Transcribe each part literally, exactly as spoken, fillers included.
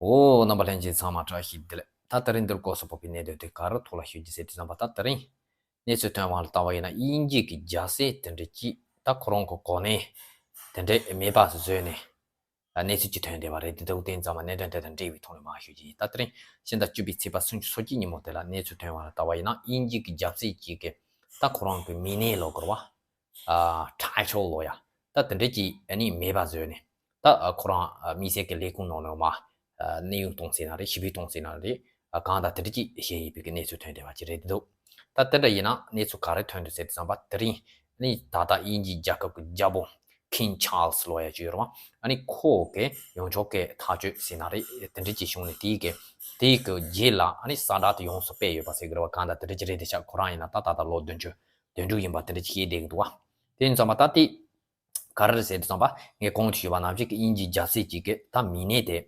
འོ། རྣམ་པ་ལྷན་རྒྱས་ཚང་མ་བཀྲ་ཤིས་བདེ་ལེགས། ད་དེ་རིང་འདིར་སྐོར་སོགས་པའི་གནད་དོན་དེ་ག་རུ་ཐོག་ལ་ཞུ་རྒྱུ་ཟེར་དུས་ཙམ་པ། ད་དེ་རིང་གནས་ཚུལ་ཐོན་པ་ལ་ལྟ་བ་ཡིན་ན། དབྱིན་ཇི་གི་རྒྱལ་སྲས་དེ་འདྲ་ཅིག་ད་ཁོ་རང་གི་གོ་གནས་དེ་འདྲ་མེད་པ་བཟོས་ནས་གནས་ཚུལ་ཅིག་ཐོན་བསྡད་པ་རེད། དེ་འདྲ་དེ་ཙམ་པ་གནད་དོན་དེ་དང་འབྲེལ་བའི་ཐོག་ནས་མར་ཞུ་རྒྱུ་ཡིན། ད་དེ་རིང་ཕྱི་ཟླ་བཅུ་པའི་ཚེས་པ་སུམ་ཅུ་སོ་གཅིག་ཉིན་མོ་དེ་ལ་གནས་ཚུལ་ཐོན་པ་ལ་ལྟ་བ་ཡིན་ན། དབྱིན་ཇི་གི་རྒྱལ་སྲས་ཅིག་གི་ད་ཁོ་རང་གི་མིང་གནས་ལབ་དགོས་རེད་བ། ཨ། ཊའི་ཊལ་ལབ་ཡ། ད་དེ་འདྲ་ཅིག་ཨ་ནི་མེད་པ་བཟོས་ནས། ད་ཨ་ཁོ་རང་ཨ་དམིགས་བསལ་གྱི་ལས་ཁུངས་ནང་ནས་མར་ཨ་གནས་དབྱུང་གཏོང་ཟེར་ན་རེད། ཞི་བའི་གཏོང་ཟེར་ན་རེད། ཨ་གང་ལྟར་དེ་འདྲ་ཅིག་བྱས་ཡོད་པའི་གི་གནས་ཚུལ་ཐོན་བསྡད་པ་ཅིག་རེད་འདུག་ད་དེ་འདྲ་ཡིན་ན་གནས་ཚུལ་ག་རེ་ཐོན་འདུག་ཟེར་དུས་ཙམ་པ། དེ་རིང་ནི་ད་ལྟ་དབྱིན་ཇིའི་རྒྱལ་ཁབ་ཀྱི་རྒྱལ་པོ་King Charles ལབ་ཡ་ཅིག་ཡོད་རེད་བ། ཨ་ནི་ཁོ་གི་ཡོངས་ཁྱབ་ཀྱི་ཐག་གཅོད་ཟེར་ན་རེད། དེ་འདྲ་ཅིག་བྱུང་ནས། དེའི་གི་དེའི་གི་རྗེས་ལ་ཨ་ནི་གསལ་བསྒྲགས་དེ་ཡོངས་སུ་སྤེལ་ཡོད་པ་ཟེར་གི་རེད་བ། གང་ལྟར་དེ་འདྲ་ཅིག་རེད་དེ་ཤག་ཁོ་རང་ཡིན་ན་ད་ད་ལྟ་ལོ་བདུན་ཅུ་དོན་དྲུག་ཡིན་པ་དེ་འདྲ་ཅིག་བཤད་བསྡད་ཀྱི་འདུག་བ། དེ་ཡིན་ཙམ་པ་ད་དེ་ག་རེ་རེད་ཟེར་དུས་ཙམ་པ། ངས་གོང་དུ་ཞུས་པ་ནང་བཞིན་གྱི་དབྱིན་ཇིའི་རྒྱལ་སྲས་ཅིག་གི་ད་མིང་གནས་དེ་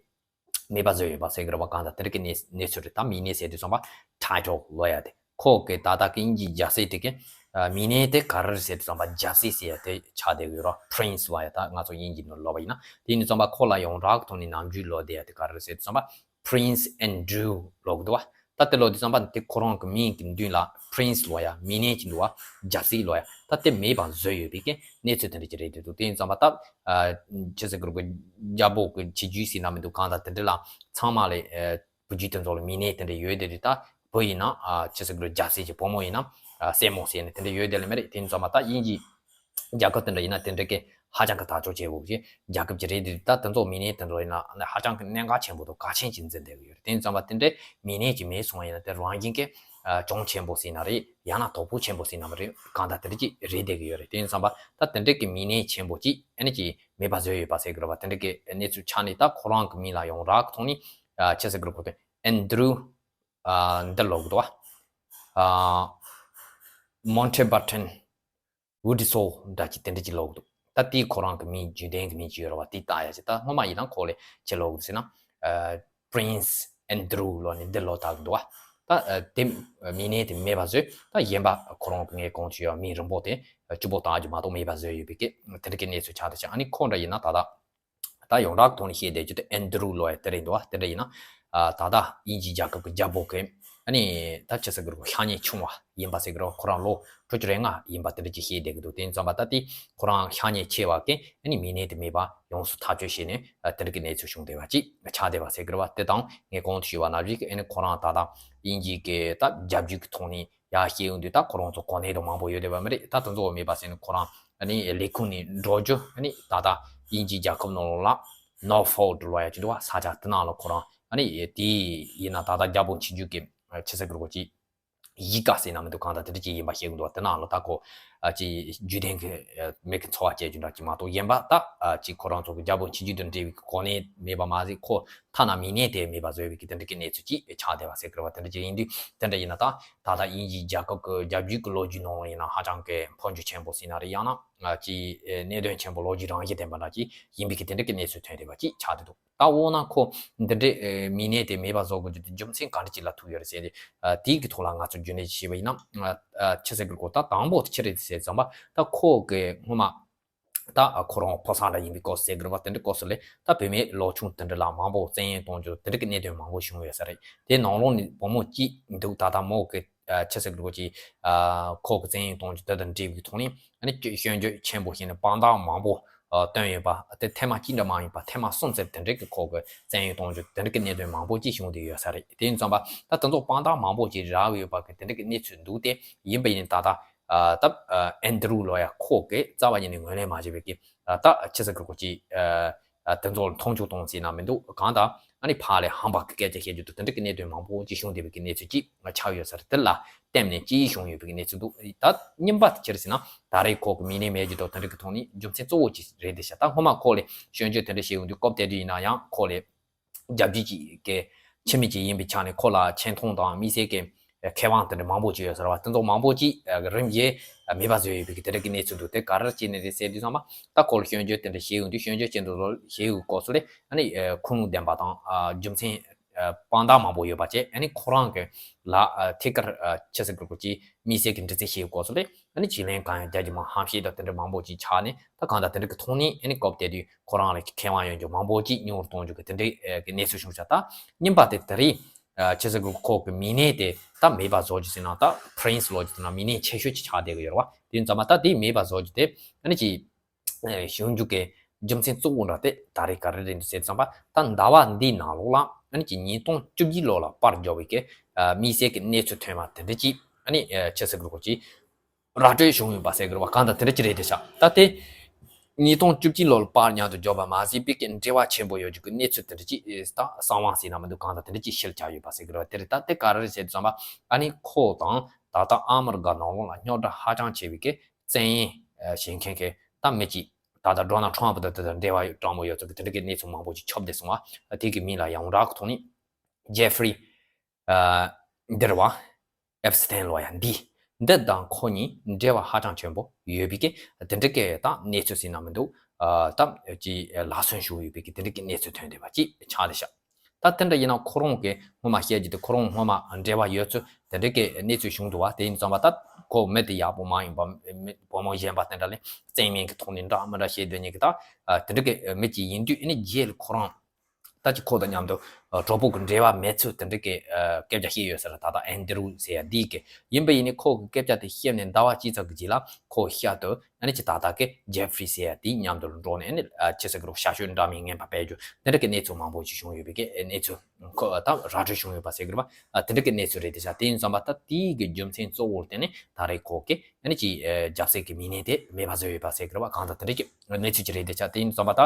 མེད་པ་བཟོས་ཡོད་པ་ཟེར་གྱི་རེད་བ། གང་ལྟར་དེ་འདྲ་གི་གནས་གནས་ཚུལ་རེད། ད་མིང་གནས་ཟེར་དུས་ཙམ་པ་ཊའི་ཊལ་ལབ་ཡ་དེ། ཁོ་གི་ད་ལྟ་གི་དབྱིན་ཇིའི་རྒྱལ་སྲས་དེ་གི་ཨ་མིང་གནས་དེ་ག་རེ་རེད་ཟེར་དུས་ཙམ་པ། རྒྱལ་སྲས་ཟེར་ཡ་དེ་ཆགས་བསྡད་ཀྱི་ཡོད་རེད། Prince ལབ་ཡ། ད་ང་ཚོ་དབྱིན་ཇི་ནང་ལབ་པ་ཡིན་ན། དེ་ཡིན་དུས་ཙམ་པ་ཁོ་ལ་ཡོངས་གྲགས་ཀྱི་ཐོག་ནས་ནམ་རྒྱུན་ལབ་བསྡད་ཡ་དེ་ག་རེ་རེད་ཟེར་དུས་ཙམ་པ། Prince Andrew ལབ་གི་འདུག་བ། ད་དེ་ལབ་དུས་ཙམ་པ་དེ་ཁོ་རང་གི་མིང་གི་མདུན་ལ་Prince ལབ་ཡ། མིང་གནས་ཅིག་འདུག་བ། རྒྱལ་སྲས་ལབ་ཡ། ད་དེ་མེད་པ་བཟོས་ཡོད་པའི་གི་གནས་ཚུལ་དེ་འདྲ་ཅིག་རེད་འདུག་དེ་ཡིན་ཙམ་པ་ད་ཨ་ཅི་ཟེར་དགོས་རེད། རྒྱལ་པོ་གི་ཆིག་བརྒྱུད་ཟེར་ན་མི་འདུག་གང་ལྟར་དེ་འདྲ་ལ་ཚང་མ་ལ་ཨ་བུ་རྒྱུད་དེ་ཚོ་ལ་མིང་གནས་དེ་འདྲ་ཡོད་དེ་རེད། ད་བུ་ཡིན་ན་ཨ་ཅི་ཟེར་དགོས་རེད། རྒྱལ་སྲས་ཀྱི། བུ་མོ་ཡིན་ན་ཨ་སྲས་མོ་ཟེར་ནས་དེ་འདྲ་ཡོད་དེ་ལ་མ་རེད། དེ་ཡིན་ཙམ་པ་ད་དབྱིན་ཇི་རྒྱལ་ཁབ་དེ་འདྲ་ཡིན་ན་དེ་འདྲ་གི་ཧ་ཅང་གི་ཐག་གཅོད་བྱེད་དགོས་ཀྱི་རྒྱལ་ཁབ་ཅིག་རེད་དེ། ད་དེ་ཚོ་མིང་གནས་དེ་ཚོ་ཡིན་ན་ཧ་ཅང་གི་གནད་འགག་ཆེན་པོ་དང་གལ་ཆེན་ཅིག་འཛིན་བསྡད་ཀྱི་ཡོད་རེད། དེ་ཡིན་ཙམ་པ་དེ་འདྲའི་མིང་གནས་ཅིག་མེད་སོང་བ་ཡིན་ན། དེ་རང་བཞིན་གྱི་ཨ་གྱོང་ཆེན་པོ་ཟེར་ན་རེད། ཡང་ན་དོ་ཕོག་ཆེན་པོ་ཟེར་ན་མི་རེད། གང་ལྟར་དེ་འདྲ་ཅིག་རེད་བསྡད་ཀྱི་ཡོད་རེད། དེ་ཡིན་ཙམ་པ་ད་དེ་འདྲ་གི་མིང་གནས་ཆེན་པོ་ཅིག་ཨ་ནི་ཅིག་མེད་པ་བཟོས་ཡོད་པ་ཟེར་གི་རེད་བ། དེ་འདྲ་གི་གནས་ཚུལ་ཆགས་ནས། ད་ཁོ་རང་གི་མིང་ལ་ཡོངས་གྲགས་ཀྱི་ཐོག་ནས་ཨ་ཅི་ཟེར་དགོས་རེད། ཁོ་དེ་Andrew ཨ་འདི་ལབ་གི་འདུག་བ། ཨ་Mountbatten Woodstock འདྲ་ཅིག་དེ་འདྲ་ཅིག་ལབ་གི་འདུག་ད་དེ་ཁོ་རང་གི་མིང་རྒྱུན་ལྡན་གྱི་མིང་ཅིག་ཡོད་རེད་བ། དེ་བཏགས་ཡ་ཅིག་ད་སྔོན་མ་ཡིན་ན་ཁོ་ལ་ཅི་ལབ་གི་འདུག་ཟེར་ན། ཨ་Prince Andrew ལབ་ནས་འདི་ལབ་བསྡད་གི་འདུག་བ། ད་ཨ་དེ་མིང་གནས་དེ་མེད་པ་བཟོས། ད་གཞན་པ་ཁོ་རང་གི་ངས་གོང་དུ་ཞུས་པ་མིང་རིང་པོ་དེ་གཅིག་པོ་བཏགས་རྒྱུ་མ་གཏོགས་མེད་པ་བཟོས་ཡོད་པའི་གི་དེ་འདྲ་གི་གནས་ཚུལ་ཆགས་བསྡད་ཤག་ཨ་ནི་ཁོ་འདྲ་ཡིན་ན་ད་ལྟ་ད་ཡོངས་གྲགས་ཐོག་ནས་བཤད་བསྡད་རྒྱུ་དེ་Andrew ལབ་ཡ་དེ་རེད་འདུག་བ། དེ་འདྲ་ཡིན་ན་ཨ་ད་ལྟ་དབྱིན་ཇིའི་རྒྱལ་ཁབ་ཀྱི་རྒྱལ་པོ་གི་ཨ་ནི་ད་ཅི་ཟེར་དགོས་རེད། ཤ་ཉེ་ཆུང་བ་ཡིན་པ་ཟེར་གི་རེད། ཁོ་རང་ལོ་དྲུག་ཅུ་རེ་ལྔ་ཡིན་པ་དེ་འདྲ་ཅིག་བཤད་བསྡད་ཀྱི་འདུག་དེ་ཡིན་ཙམ་པ་ད་དེ་ཁོ་རང་ཤ་ཉེ་ཆེ་བ་གི་ཨ་ནི་མིང་གནས་དེ་མེད་པ་ཡོངས་སུ་ཐག་གཅོད་བྱས་ནས་ཨ་དེ་འདྲ་གི་གནས་ཚུལ་བྱུང་བསྡད་པ་ཅིག་ཆགས་བསྡད་པ་ཟེར་གི་རེད་བ། དེ་དང་ངས་གོང་དུ་ཞུས་པ་ནང་བཞིན་གི་ཨ་ནི་ཁོ་རང་ད་ལྟ་དབྱིན་ཇི་གི་ད་རྒྱལ་རྒྱུད་ཀྱི་ཐོག་ནས་ཡར་སྐྱེལ་ཡོང་དུས། ད་ཁོ་རང་ཚོ་གོ་གནས་དང་མང་པོ་ཡོད་བསྡད་པ་མ་རེད། ད་དེ་ཚོ་མེད་པ་ཟེར་ནས་ཁོ་རང་ཨ་ནི་ལས་ཁུངས་ནས་འགྲོ་རྒྱུ། ཨ་ནི་ད་ལྟ་དབྱིན་ཇིའི་རྒྱལ་ཁབ་ནང་ལོགས་ལ་Norfolk ལབ་ཡ་ཅིག་འདུག་བ། ས་ཆ་དེ་ནང་ལ་ཁོ་རང་ཨ་ནི་དེ་ཡིན་ན་ད་ལྟ་རྒྱལ་པོ་ཆིག་བརྒྱུད་ཀྱི་ཨ་ཅི་ཟེར་དགོས་རེད། ཅིག་གཞིས་ཀ་ཟེར་ན་མི་འདུག་གང་ལྟར་དེ་འདྲ་ཅིག་ཡིན་པ་བཤད་གི་འདུག་བ། དེ་ནང་ལ་ད་ཁོ་ཨ་ཅིག་རྒྱུན་ལྡན་གྱི་ཨ་མི་གི་འཚོ་བ་སྐྱེལ་རྒྱུ་འདྲ་ཅིག་མ་གཏོགས། གཞན་པ་ད་ཨ་ཅིག་ཁོ་རང་ཚོ་གི་རྒྱལ་པོ་ཆིག་བརྒྱུད་དང་འབྲེལ་བའི་གོ་གནས་མེད་པ་མ་ཟད། ཁོ་ཐ་ན་མིང་གནས་དེ་མེད་པ་བཟོས་པའི་གི་དེ་འདྲ་གི་གནས་ཚུལ་ཅིག་ཆགས་བསྡད་པ་ཟེར་གི་རེད་བ། དེ་འདྲ་ཅིག་ཡིན་དུས་དེ་འདྲ་ཡིན་ན་ད་ད་ལྟ་དབྱིན་ཇིའི་རྒྱལ་ཁབ་ཀྱི་རྒྱལ་རྒྱུད་ཀྱི་ལོ་རྒྱུས་ནང་ལ་ཡིན་ན་ཧ་ཅང་གི་འཕོ་འགྱུར་ཆེན་པོ་ཟེར་ན་རེད། ཡང་ན་ཨ་ཅིག་ཨེ་གནད་དོན་ཆེན་པོ་ལོ་རྒྱུས་རང་བཞིན་ལྡན་པ་འདྲ་ཅིག་ཡིན་པའི་གི་དེ་འདྲ་གི་གནས་ཚུལ་ཐོན་བསྡད་པ་ཅིག་ཆགས་བསྡད་འདུག་ད་འོ་ན་ཁོ་འདི་འདྲའི་ཨེ་མིང་གནས་དེ་མེད་པ་བཟོ་དགོས་རྒྱུ་དེ་རྒྱུ་མཚན་ག་འདྲ་ཅིག་ལ་ཐུག་ཡོད་རེད་ཟེར་ཏེ། ཨ་དེའི་གི་ཐོག་ལ་ང་ཚོ་རྒྱུས་ལོན་བྱས་པ་ཡིན་ན། ཨ་ཨ་ཅི་ཟེར་དགོས་རེད། ད་དང་པོ་དེ་ཅི་རེད་ཟེར་ཙམ་པ། ད་ཁོ་གི་སྔོན་མ་ད་ཨ་ཁོ་རང་ཕོ་གསར་འདྲ་ཡིན་པའི་སྐབས་ཟེར་གི་རེད་བ། དེ་འདྲའི་སྐབས་སུ་ལ་ད་བུད་མེད་ལོ་ཆུང་དེ་འདྲ་ལ་མང་པོ་བཙན་གཡེམ་གཏོང་རྒྱུ་དེ་འདྲ་གི་གནད་དོན་མང་པོ་བྱུང་ཡོད་ས་རེད། དེ་ནང་ལོགས་ནས་བུ་མོ་གཅིག་འདུག་ད་ལྟ་མོ་གི་ཨ་ཅི་ཟེར་དགོས་རེད། ཅིག་ཨ་ཁོ་གི་བཙན་གཡེམ་གཏོང་རྒྱུ་དེ་དང་འབྲེལ་བའི་ཐོག་ནས། ཨ་ནི་སྐྱོ་སྐྱོན་བརྗོད་ཆེན་པོ་བྱས་ནས་དཔང་རྟགས་མང་པོ་ཨ་བཏོན་ཡོད་པ། དེ་ཐེངས་མ་གཅིག་འདྲ་མ་ཡིན་པ་ཐེངས་མ་གསུམ་ཙམ་དེ་འདྲའི་གི་ཁོ་གི་བཙན་གཡེམ་གཏོང་རྒྱུ་དེ་འདྲའི་གི་གནད་དོན་མང་པོ་ཅིག་བྱུང་བསྡད་ཡོད་ས་རེད། དེ་ཡིན་ཙམ་པ་ད་དེ་ཚོ་དཔང་རྟགས་མང་པོ་ཅིག་རག་ཡོད་པ་གི་དེ་འདྲའི་གི་གནས་ཚུལ་འདུག་སྟེ། ཡིན་པ་ཡིན་ད་ལྟ་ཨ་ད་ཨ་ཨན་དྲུ་ལབ་ཡ་ཁོ་གི་རྩ་བ་ཉིད་ནས་ངོས་ལེན་མ་བྱས་པའི་གི་ཨ་ད་ཅི་ཟེར་དགོས་རེད། ཅིག་ཨ་ཨ་དེ་ཚོ་ལ་མཐོང་ཆུང་གཏོང་ཟེར་ན་མི་འདུག་གང་ལྟར་ཨ་ནི་ཕར་ལ་ཧམ་པ་གི་སྐད་ཆ་བཤད་རྒྱུ་དང་དེ་འདྲ་གི་གནད་དོན་མང་པོ་ཅིག་བྱུང་བསྡད་པའི་གི་གནས་ཚུལ་ཅིག་ཆགས་ཡོད་ས་རེད། དེ་ལ་བརྟེན་ནས་ཅིག་བྱུང་ཡོད་པའི་གནས་ཚུལ་འདུག་ད་རྙིང་པ་དེ་ཅི་རེད་ཟེར་ན། ད་རེས་ཁོ་གི་མིང་གནས་མེད་རྒྱུ་དང་དེ་འདྲ་གི་ཐོག་ནས་རྒྱུ་མཚན་གཙོ་བོ་ཅིག་རེད་དེ་ཤག་ད་སྔོན་མ་ཁོ་ལ་སྐྱོན་བརྗོད་དེ་འདྲ་བྱས་ཡོང་དུས་སྐབས་དེ་དུས་ཡིན་ན་ཡང་ཁོ་ལ་རྒྱལ་རྒྱུད་ཀྱི་ཁྱིམ་མི་ཅིག་ཡིན་པའི་ཆ་ནས་ཁོ་ལ་ཆེ་མཐོང་དང་དམིགས་བསལ་གྱི་ཁེ་དབང་དེ་འདྲ་མང་པོ་ཅིག་ཡོད་ས་རེད་བ། དེ་ཚོ་མང་པོ་ཅིག་རིམ་བཞིན་མེད་པ་བཟོས་ཡོད་པའི་གི་དེ་འདྲ་གི་གནས་ཚུལ་འདུག་དེ་ག་རེ་བྱས་ནས་རེད་ཟེར་དུས་ཙམ་པ། ད་ཁོ་ལ་སྐྱོན་བརྗོད་དེ་འདྲ་བྱས་ཡོང་དུས། སྐྱོན་བརྗོད་ཅན་དེ་ཚོ་བྱས་ཡོང་སྐབས་སུ་ལ་ཨ་ནི་ཁུངས་ལུང་ལྡན་པ་དང་རྒྱུ་མཚན་ དཔང་རྟགས་མང་པོ་ཡོད་པ་བྱས། ཨ་ནི་ཁོ་རང་གི་ལ་ཐད་ཀར་ཆི་ཟེར་དགོས་ཀྱི་དམིགས་བསལ་གྱི་འདྲི་རྩད་བྱེད་སྐོར་སོགས་ལས། ཨ་ནི་ཅིག་ལན་གང་ཡང་རྒྱག་རྒྱུ་མ་ཧམ་བཤད་དང་དེ་འདྲ་མང་པོ་ཅིག་ཆགས་ནས། ད་གང་ལྟར་དེ་འདྲ་གི་ཐོག་ནས་ཨ་ནི་སྐབས་དེ་དུས་ཁོ་རང་ལ་མཁས་དབང་ཡོད་རྒྱུ་མང་པོ་ཅིག་ཉུང་རུ་གཏོང་རྒྱུ་གི་དེ་འདྲའི་གི་གནས་ཚུལ་བྱུང་ཤག་ད་རྙིང་པ་དེ་དེ་རིང་ཆི་ཟེར་དགོས་ཁོ་གི་མིང་གནས་དེ་ད་མེད་པ་བཟོ་རྒྱུ་ཟེར་ན། ད་Prince་ལོ་ཅིག་དེ་ན་མིང་གནས་ཆེ་ཤོས་ཅིག་ཆགས་བསྡད་གི་ཡོད་རེད་བ། དེ་ཡིན་ཙང་མ་ད་དེ་མེད་པ་བཟོ་རྒྱུ་དེ་ཨ་ནི་ཅིག་བྱུང་རྒྱུ་གི་རྒྱུ་མཚན་གཙོ་བོ་འདྲ་དེ་ད་རེས་ག་རེ་རེད་འདུག་ཟེར་ཙམ་པ། ད་ཟླ་བ་འདིའི་ནང་ལོགས་ལ་ཨ་ནི་ཅིག་ཉིས་སྟོང་བཅུ་བཞི་ལོ་ལ་པར་བརྒྱབ་པའི་གི་དམིགས་བསལ་གྱི་གནས་ཚུལ་ཐོན་པ་དེ་འདྲ་ཅིག་ཨ་ནི་ཆི་ཟེར་དགོས་ཀྱི་ར་སྤྲོད་བྱུང་ཡོད་པ་ཟེར་དགོས་རེད་བ། གང་ལྟར་དེ་འདྲ་ཅིག་རེད་དེ་ཤག་ད་དེ་ཉིས་སྟོང་བཅུ་གཅིག་ལོར་པར་མཉམ་དུ་འཇོག་པ་མ་ཟད་པའི་གི་འབྲེལ་བ་ཆེན་པོ་ཡོད་རྒྱུ་གི་གནས་ཚུལ་དེ་འདྲ་ཅིག་ད་གསང་བ་ཟེར་ན་མི་འདུག་གང་ལྟར་དེ་འདྲ་ཅིག་ཤེས་བྱ་ཡོད་པ་ཟེར་དགོས་རེད་བ། དེ་རེད། ད་དེ་ག་རེ་རེད་ཟེར་དུས་ཙམ་པ། ཨ་ནི་ཁོ་དང་ད་ལྟ་ཨ་མི་རི་ཀ་ནང་ལོགས་ལ་རྙོག་དྲ་ཧ་ཅང་ཆེ་བའི་གི་བཙན་གཡེམ་བྱེད་མཁན་གི་ད་མི་གཅིག་ད་ལྟ་ཌོ་ནལ་ཊམ་པ་དང་དེ་དང་འབྲེལ་བ་ཡོད་དྲང་མོ་ཡོད་ཚུལ་གི་དེ་འདྲ་གི་གནས་ཚུལ་མང་པོ་ཅིག་ཁྱབ་བསྡད་སོང་བ། དེ་གི་མིང་ལ་ཡོངས་གྲགས་ཀྱི་ཐོག་ནས་ཇེ་ཧྥི་རི་འདིར་བ་ཨེབ་སི་ཐན་ལོ་ཡ་འདི་འདི་དང་ཁོ་གཉིས་འབྲེལ་བ་ཧ་ཅང་ཆེན་པོ་ཡོད་པའི་གི་དེ་འདྲ་གི་ད་གནས་ཚུལ་ཟེར་ན་མི་འདུག་ད་ཅི་ལག་སོན་ཞུགས་ཡོད་པའི་གི་དེ་འདྲ་གི་གནས་ཚུལ་ཐོན་བསྡད་པ་ཅིག་ཆགས་བསྡད་ཤག་ད་དེ་འདྲ་ཡིན་ན་ཁོ་རང་གི་སྔོན་མ་བཤད་རྒྱུ་དེ་ཁོ་རང་སྔོན་མ་འབྲེལ་བ་ཡོད་ཚུལ་དེ་འདྲ་གི་གནས་ཚུལ་བྱུང་འདུག་བ། དེ་ཡིན་ཙང་བ་ད་ཁོ་མི་དེ་ཡག་པོ་མ་ཡིན་པ། མི་བུ་མོ་གཞན་པ་དེ་འདྲ་ལས་བཙན་གཡེམ་གི་ཐོག་ནས་འདྲ་མི་འདྲ་བྱེད་སྡོད་མཁན་གི་ད་དེ་འདྲ་གི་མི་གཅིག་ཡིན་དུས། ཨ་ནི་རྗེས་ལ་ཁོ་རང་ད་ཅི་ཁོ་དང་མཉམ་དུ་གྲོགས་པོ་གི་འབྲེལ་བ་མེད་ཚུལ་དེ་འདྲ་གི་སྐད་ཆ་བཤད་ཡོད་ས་རེད། ད་ལྟ་ཨན་དྲུ་ཟེར་ཡ་འདི་གི་ཡིན་པ་ཡིན་ནི། ཁོ་གི་སྐད་ཆ་དེ་བཤད་ནས་ཟླ་བ་གཅིག་ཙམ་གི་རྗེས་ལ་ཁོ་ཤག་ཏུ་ཨ་ནི་ཅི་ད་ལྟ་གི་ཇེ་ཧྥི་རི་ཟེར་ཡ་དེ་མཉམ་དུ་འགྲོགས་ནས། ཨ་ནི་ཅི་ཟེར་གི་རོ། ཞ་ཞོ་འདྲ་མིན་ངན་པ་སྤེལ་རྒྱུ་དེ་འདྲ་གི་གནས་ཚུལ་མང་པོ་ཞིག་བྱུང་ཡོད་པའི་གི་གནས་ཚུལ། ཁོ་ད་ར་སྤྲོད་བྱུང་ཡོད་པ་ཟེར་གི་རེད་པ། དེ་འདྲ་གི་གནས་ཚུལ་རེད་དེ་ཤག་དེ་ཡིན་ཙང་བ་ད་དེའི་གི་རྒྱུ་མཚན་གཙོ་བོར་བརྟེན་ནས་ད་རེས་ཁོ་གི་ཨ་ནི་ཅི་རྒྱབ་སྲས་གི་མིང་གནས་དེ་མེད་པ་བཟོས་ཡོད་པ་ཟེར་གི་རེད་པ། གང་ལྟར་དེ་འདྲ་གི་གནས་ཚུལ་ཅིག་རེད་དེ་ཤག་དེ་ཡིན་ཙང་བ་ད་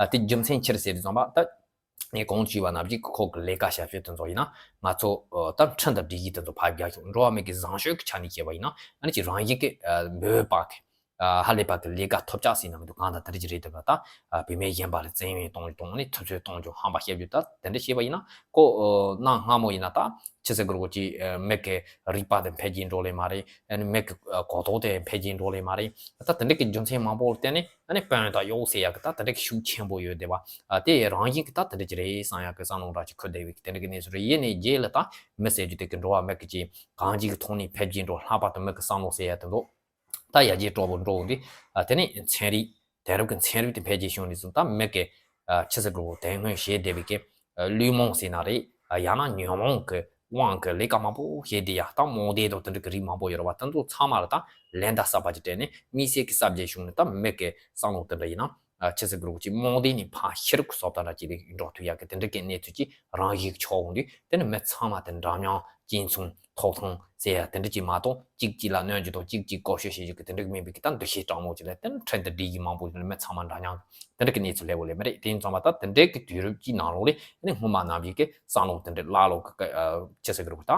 དེ་རྒྱུ་མཚན་ཅི་རེད་ཟེར་དུས་ཙམ་པ། ད་ངས་གོང་དུ་ཞུས་པ་ནང་བཞིན་ཁོ་གི་ལས་ཀ་བྱ་སྤྱོད་དེ་ཚོ་ཡིན་ན་ང་ཚོ་ད་ཁྲིམས་དང་སྒྲིག་གཞི་དེ་ཚོ་ཕར་རྒྱག་ཤོག་འགྲོ་བ་མི་གི་བཟང་སྤྱོད་ཀྱི་ཆ་ནས་བཤད་པ་ཡིན་ན། ཨ་ནི་ཅི་རང་བཞིན་གི་འབོད་པ་གི་ཧ་ལས་པ་གི་ལས་ཀ་ཐོབ་ཆག་ཟིན་ན་མི་འདུག་གང་ལྟར་དེ་འདྲ་ཅིག་རེད་དེ་བ། ད་བུད་མེད་གཞན་པ་ལ་བཙན་གཡེམ་གཏོང་རྒྱུ་དང་ནི་ཐུབ་ཚོད་གཏོང་རྒྱུ་ཧམ་པ་བཤད་རྒྱུ་ད་དེ་འདྲ་བྱས་པ་ཡིན་ན། ཁོ་གནའ་སྔ་མོ་ཡིན་ན་ད་ཅི་ཟེར་དགོས་རེད། ཅི་མི་གི་རིག་པ་དེ་འཕེལ་རྒྱས་འགྲོ་ལེ་མ་རེད། ཨ་ནི་མི་གི་གོ་རྟོགས་དེ་འཕེལ་རྒྱས་འགྲོ་ལེ་མ་རེད། ད་དེ་འདྲ་གི་རྒྱུ་མཚན་མང་པོ་བརྟེན་ནས་ཨ་ནི་དཔོན་དང་གཡོག་ཟེར་ཡ་གི་ད་དེ་འདྲ་གི་ཤུགས་ཆེན་པོ་ཡོད་དེ་བ། དེ་རང་བཞིན་གི་ད་དེ་འདྲ་ཅིག་རེད་བསམ་ཡ་གི་བསམ་བློ་འདྲ་ཅིག་འཁོར་བསྡད་པའི་གི་དེ་འདྲ་གི་གནས་ཚུལ་རེད། ཡིན་ནའི་རྗེས་ལ་ད་མི་ཟེར་རྒྱུ་དེ་གི་འགྲོ་བ་མི་གི་ཅིག་གང་ཅིག་གི་ཐོག་ནས་འཕེལ་རྒྱས་འགྲོ། ལྷག་པར་དུ་མི་གི་བསམ་བློ་ཟེར་ཡ་དེ་ཚོ་ད་ཡར་རྒྱས་འགྲོ་བོ་འགྲོ་བོ་འདི། ཨ་དེ་ནས་ཚན་རིག་དེང་རབས་ཀྱི་ཚན་རིག་དེ་འཕེལ་རྒྱས་བྱུང་ནས་བཟུང་ད་མི་གི་ཨ་ཆི་ཟེར་དགོས། དེ་སྔོན་བྱས་བསྡད་པའི་གི་ཨ་བླུན་རྨོངས་ཟེར་ན་རེད། ཨ་ཡང་ན་ཉོན་མོངས་ཀྱི་དབང་གིས་ལས་ཀ་མང་པོ་བྱས་བསྡད་ཡ། ད་རྨོངས་དད་དང་དེ་འདྲ་གི་རིགས་མང་པོ་ཡོད་རེད་བ། དེ་ཚོ་ཚང་མ་ལ་ད་ལན་བརྡ་གསར་པ་ཅིག་སྤྲད་ནས་དམིགས་བསལ་གྱི་གསར་བརྗེ་བྱུང་ནས། ད་མི་གི་བསམ་བློ་དེ་འདྲ་ཡིན་ན་ཨ་ཆི་ཟེར་དགོས། ཅིག་རྨོངས་དད་ནས་ཕར་ཤེས་རིག་གི་བཟོ་ལྟ་འདྲ་ཅིག་ལ་འགྲོ་ཐུབ་ཡ་གི་དེ་འདྲ་གི་གནས་ཚུལ་ཅིག་རང་བཞིན་གྱི་ཆགས་འོང་དུས། དེ་ནི་མི་ཚང་མ་དེ་འདྲ་མཉམ་གཅིག་མཚུངས་ཐོབ་ཐང་ཟེར་ཡ་དེ་འདྲ་ཅིག་མ་གཏོགས། གཅིག་གཅིག་ལ་གནོད་རྒྱུ་དང་གཅིག་གཅིག་བཀོལ་སྤྱོད་བྱེད་རྒྱུ་གི་དེ་འདྲ་མིན་པའི་གི་ད་འདུ་ཤེས་དྲང་མོ་ཅིག་ལ། དེ་ནི་ཁྲིམས་དང་སྒྲིག་གཞི་མང་པོ་ཅིག་ལ་མི་ཚང་མ་འདྲ་མཉམ་དེ་འདྲ་གི་གནས་ཚུལ་སླེབས་ཡོད་ལེ་མ་རེད། དེ་ཡིན་ཙང་མ་ད་དེ་འདྲའི་གི་དུས་རབས་ཀྱི་ནང་ལོགས་ལ་ཨ་ནི་སྔོན་མ་ནང་བཞིན་གི་བསམ་བློ་དེ་འདྲ་ཀླ་ཀློ་གི་ཨ་ཅི་ཟེར་གི་རེད། ད་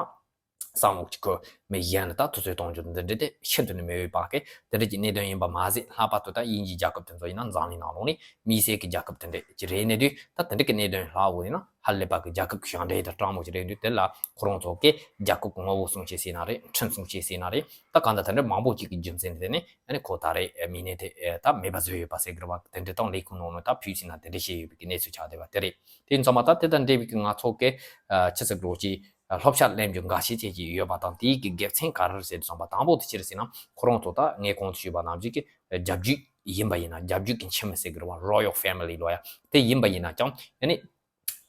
བསམ་བློ་ཅིག་གི་མི་གཞན་ལ་ད་ཐུབ་ཚོད་གཏོང་རྒྱུ་འདི་འདྲ་དེ་ཤིན་ཏུ་ནས་མི་འོས་པ་གི་དེ་འདྲ་གི་གནད་དོན་ཡིན་པ་མ་ཟད། ལྷག་པར་དུ་ད་དབྱིན་ཇིའི་རྒྱལ་ཁབ་དེ་ཚོ་ཡིན་ན་འཛམ་གླིང་ནང་ལོགས་ནས་དམིགས་བསལ་གི་རྒྱལ་ཁབ་དེ་འདྲ་ཅིག་རེད་ནས་དུས། ད་དེ་འདྲ་གི་གནད་དོན་ལྷག་འོ་ཡིན་ན་ཧ་ལས་པ་གི་རྒྱལ་ཁབ་ཀྱི་ཞབས་འདྲེན་དང་དྲང་མོ་ཅིག་རེད་འདུག་དེ་ལ་ཁོ་རང་ཚོ་གི་རྒྱལ་ཁབ་ཀྱི་ངོ་བོ་སྲུང་བྱེད་ཟེར་ན་རེད། ཁྲིམས་སྲུང་བྱེད་ཟེར་ན་རེད། ད་གང་ལྟར་དེ་འདྲ་མང་པོ་ཅིག་གི་རྒྱུ་མཚན་དེ་ནས་ཨ་ནི་ཁོ་ད་རེས་མིང་གནས་དེ་ད་མེད་པ་བཟོས་ཡོད་པ་ཟེར་གི་རེད་བ། དེ་འདྲ་དང་ལས་ཁུངས་ནང་ནས་ད་ཕུད་ཟིན་ན་དེ་འདྲ་བྱས་ཡོད་པའི་གི་གནས་ཚུལ་ཆགས་བསྡད་པ་དེ་རེད། དེ་ཡིན་ཙང་མ་ད་དེ་དང་འབྲེལ་བའི་གི་ང་ཚོ་གི་ཨ་ཆི་ཟེར་དགོས། ཅིག་ཨ་བསླབ་བྱ་ལེན་རྒྱུ་འགའ་ཤས་ཅིག་ཅིག་ཡོད་པ་དང་། དེའི་གི་དགེ་མཚན་ག་རེ་རེད་ཟེར་དུས་ཙམ་པ། དང་པོ་དེ་ཅི་རེད་ཟེར་ན། ཁོ་རང་ཚོ་ད་ངས་གོང་དུ་ཞུས་པ་ནང་བཞིན་གི་རྒྱ་བརྒྱུད་ཡིན་པ་ཡིན་ན། རྒྱ་བརྒྱུད་ཀྱི་ཁྱིམ་མི་ཟེར་གི་རེད་བ། Royal Family་ལོ་ཡ་དེ་ཡིན་པ་ཡིན་ན་ཀྱང་། ཨ་ནི་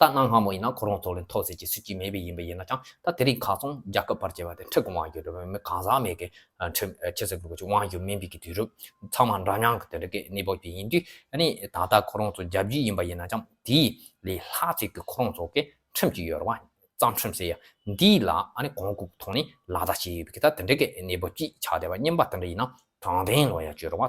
ད་གནའ་སྔ་མོ་ཡིན་ན་ཁོ་རང་ཚོ་ལ་མཐོ་ཚད་ཀྱི་སྲིད་ཇུས་མེད་པ་ཡིན་པ་ཡིན་ན་ཀྱང་། ད་དེ་རིང་ཁ་སང་རྒྱལ་ཁབ་བར་གྱི་བར་དེ་ཁྲིམས་ཀྱི་དབང་སྒྱུར་རེད་བ། མི་གང་ཟག་མེད་ཀྱི་ཁྲིམས་ཆེ་ཟེར་དགོས་ཀྱི་དབང་སྒྱུར་མིན་པའི་གི་དུས་རབས། ཚང་མ་འདྲ་མཉམ་གི་དེ་འདྲ་གི་གནས་བབ་ཅིག་ཡིན་དུས། ཨ་ནི་ད་ལྟ་ཁོ་རང་ཚོ་རྒྱ་བརྒྱུད་ཡིན་པ་ཡིན་ན་ཀྱང་། དེའི་ལས་ལྷག་ཅིག་གི་ཁོ་རང་ཚོ་གི་ཁྲིམས་ཅིག་ཡོད་རེད་བ། བཙན་ཁྲིམས་ཟེར་ཡ་འདི་ལ་ཨ་ནི་གོང་བཀུར་ཐོག་ནས་ལག་བསྟར་བྱས་ཡོད་པའི་གི་ད་དེ་འདྲ་གི་གནས་བབ་ཅིག་ཆགས་བསྡད་པ། རྙིང་པ་དེ་འདྲ་ཡིན་ན་དྲང་བདེན་ལོ་ཡ་བརྗོད་རེད་བ།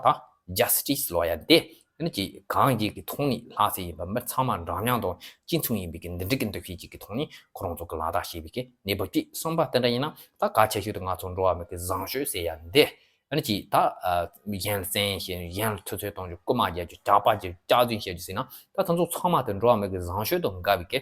ད་Justice་ལོ་ཡ་དེ་ཨ་ནི་ཅིག་གང་ཞིག་གི་ཐོག་ནས་ལྷག་ཟེར་ཡིན་པ། མི་ཚང་མ་འདྲ་མཉམ་དང་གཅིག་མཚུངས་ཡིན་པའི་གི་འདི་འདྲ་གི་འདུ་ཤེས་ཅིག་གི་ཐོག་ནས་ཁོ་རང་ཚོ་གི་ལག་བསྟར་བྱས་པའི་གི་གནས་བབ་ཅིག་གསུམ་པ་དེ་འདྲ་ཡིན་ན། ད་གལ་ཆེ་ཤོས་དེ་ང་ཚོ་འགྲོ་བ་མི་གི་བཟང་སྤྱོད་ཟེར་ཡ་འདི། ཨ་ནི་ཅིག་ད་ཨ་གཞན་ལ་བཙན་ཞེན། གཞན་ལ་ཐུབ་ཚོད་གཏོང་རྒྱུ། རྐུ་མ་རྒྱག་རྒྱུ། ཇག་པ་རྒྱག་རྒྱུ། སྐྱག་རྫུན་བཤད་རྒྱུ་ཟེར་ན། ད་དེ་ཚོ་ཚང་མ་དེ་འགྲོ་བ་མི་གི་བཟང་སྤྱོད་དང་འགལ་བའི་གི་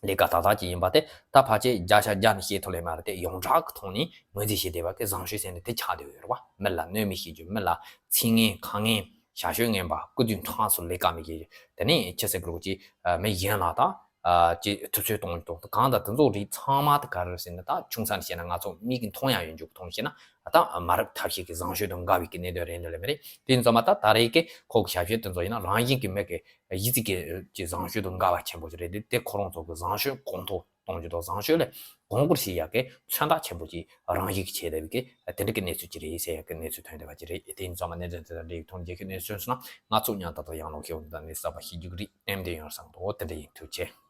ལས་ཀ་ཏག་ཏག་ཅིག་ཡིན་པ་དེ། ད་ཕལ་ཆེར་བརྒྱ་ཆ་བརྒྱ་ནས་བཤད་ཐུབ་ལེ་མ་རེད་དེ། ཡོངས་གྲགས་ཀྱི་ཐོག་ནས་ངོས་འཛིན་བྱས་བསྡད་པ་གི་བཟང་སྤྱོད་ཟེར་ནས་དེ་ཆགས་བསྡད་ཡོད་རེད་བ། མི་ལ་གནོད་མི་བྱེད་རྒྱུ། མི་ལ་ཚིག་ངན་ཁ་ངན་ཞ་ཞོ་ངན་པ། སྐུ་དུས་ཁྲང་སུ་ལས་ཀ་མི་བྱེད་རྒྱུ། དེ་ནས་ཆི་ཟེར་དགོས་ཀྱི་མི་གཞན་ལ་ད། ཨ་ཅེ་ཐུབ་ཚོད་གཏོང་རྒྱུ་དང་གང་དང་དེ་ཚོ་རིགས་ཚང་མ་དེ་ག་རེ་ཟེར་ན། ད་ཆུང་ས་ནས་བཤད་ན་ང་ཚོ་མིག་གིས་མཐོང་ཡག་ཡོད་རྒྱུ་མཐོང་བཤད་ན་ད་མ་རབས་ཐབས་ཤེས་ཀྱི་བཟང་སྤྱོད་དང་འགལ་བའི་གི་གནད་དོན་རེད་འདོད་ལེ་མི་རེད། དེ་ཡིན་ཙང་མ་ད་ད་རེས་ཀྱི་ཁོ་གི་ཞབས་ཞུ་དེ་ཚོ་ཡིན་ན་རང་བཞིན་གྱི་མིག་གི་ཡིད་ཀྱི་ཀྱི་བཟང་སྤྱོད་དང་འགལ་བ་ཆེན་པོ་ཞིག་རེད། དེ་དེ་ཁོ་རང་ཚོ་གི་བཟང་སྤྱོད་གོང་མཐོར་གཏོང་རྒྱུ་དང་བཟང་སྤྱོད་ལ་གོང་བཀུར་བྱེད་ཡག་གི་མཚོན་རྟགས་ཆེན་པོ་ཅིག་རང་བཞིན་གྱི་བྱས་བསྡད་པའི་གི་དེ་འདྲ་གི་གནས་ཚུལ་ཅིག་རེད་ཟེར་ཡག་གི་གནས་ཚུལ་ཐོན་བསྡད་པ་ཅིག་རེད། དེ་ཡིན་ཙང་མ་གནས་ཚུལ་དེ་དང་འབྲེལ་ཡོད་ཐོན་རྒྱལ་ཁབ་གནས་ཚུལ་སོང་ན་ང་ཚོ་མཉམ་དུ་ཡང་ལོག་ཤེས་འོང་དང་ནས་གསར་པ་ཤེས་རྒྱུ་གི་རིགས་ཏན་ཏན་ཡོང་བསམ་འདུག་དེ་འདྲ་ཡིན། ཐུགས་རྗེ་ཆེ།